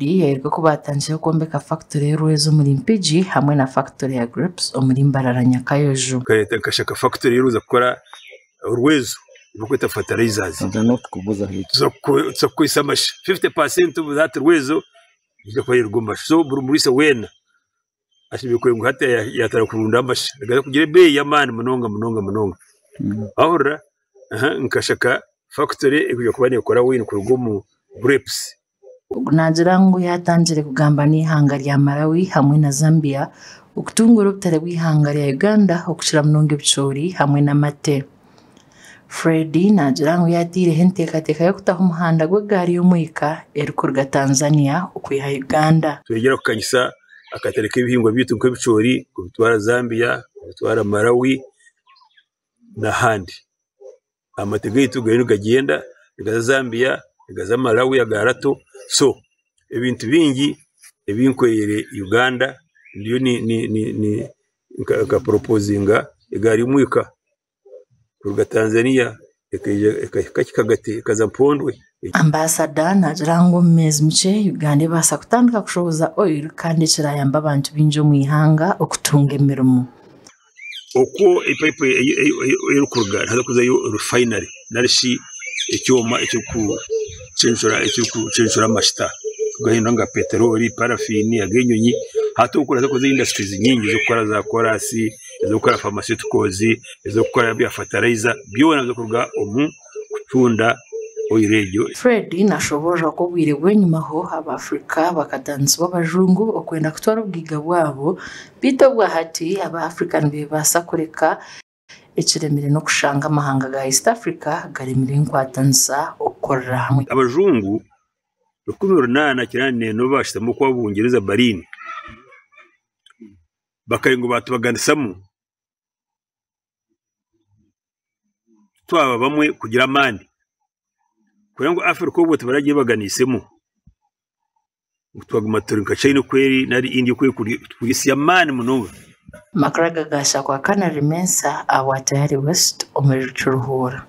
Yaayereka oku baatandikire kwombeka fakitore y'orwezo omuri Mpigi hamwe na fakitore ya Grapes omuri Mbarara Nyakayojo. Nkareeta nkashaka fakitore erikuza kukora orwezo rurikwetwa fertilizers tuza kukozesa amasha 50% of that rwezo neija kuba neeruga omu masha so buri muriisa weena ashemereire kureba ngu hati yaatandika kurunda amasha nigaza kugira ebeeyi y'amaani munonga munonga munonga wahurira nkashaka fakitore erikwija kuba neekora wine kuruga omu grapes. Ogu naagira ngu yaatangire kugamba n'eihanga rya Malawi hamwe na Zambia okutunguura obutare bw'eihanga rya Uganda okukira munonga ebicoori hamwe n'amate. Fred naagira ngu yaateireho enteekateeka y'okutaho omuhanda gw'egaari y'omwika erikuruga Tanzania okwiha Uganda. Tweyongyera kukanyisa akatare k'ebihingwa byaitu nk'ebicoori kubitwara Zambia, kubitwara Malawi n'ahandi. Amate gaitu gariyo nigagyenda nigaza Zambia, nigaza Malawi aga Rato so ebintu bingi ebi nkoreire Uganda ndiyo nka poropozinga egaari y'omwika kuruga Tanzania ekaija ekahika Kikagati ekaza Mpondwe. Ambasada naagira ngu omu meezi mikye Uganda ebaasa kutandika kushohoza oil kandi ekirayambe abantu baingi omu ihanga okutunga emirimo. Okwo epayipu erikuruga nihaza kuzayo rifayinare nari shi ekyoma ekirikucencura amashuta kugahindura nka peteroli, parafiini, ag'enyonyi. Hati okwo nihaza kuzayo indasiturizi nyingi ez'okukora za koraasi, ez'okukora famasitikozi, ez'okukora ebya fatarayiza byona nibiza kuruga omu kucunda oyiro egyo. Fred nashoboorora ku obwire bw'enyimaho Abafirika bakatandisibwa abajungu okwenda kutwara obugaiga bwabo Beitu obwa hati aba Africa nibebaasa kureka ekiremire n'okushanga amahanga ga East Africa garemire enkwatanisa okukorera hamwe. Abajungu 1894 obu baashutami okwa Bungyereza Berlin bakagira ngu baatubaganisamu twaba bamwe kugira amaani kureba ngu Africa obwo tibaragyebaganiisemu. Ngu twaguma turi nka China oku eri nari India oku eri kuri ensi y'amaani munonga. Amakuru aga gaashakwa Canary Mensah ahabwa Tayari West omuri Kiruhura.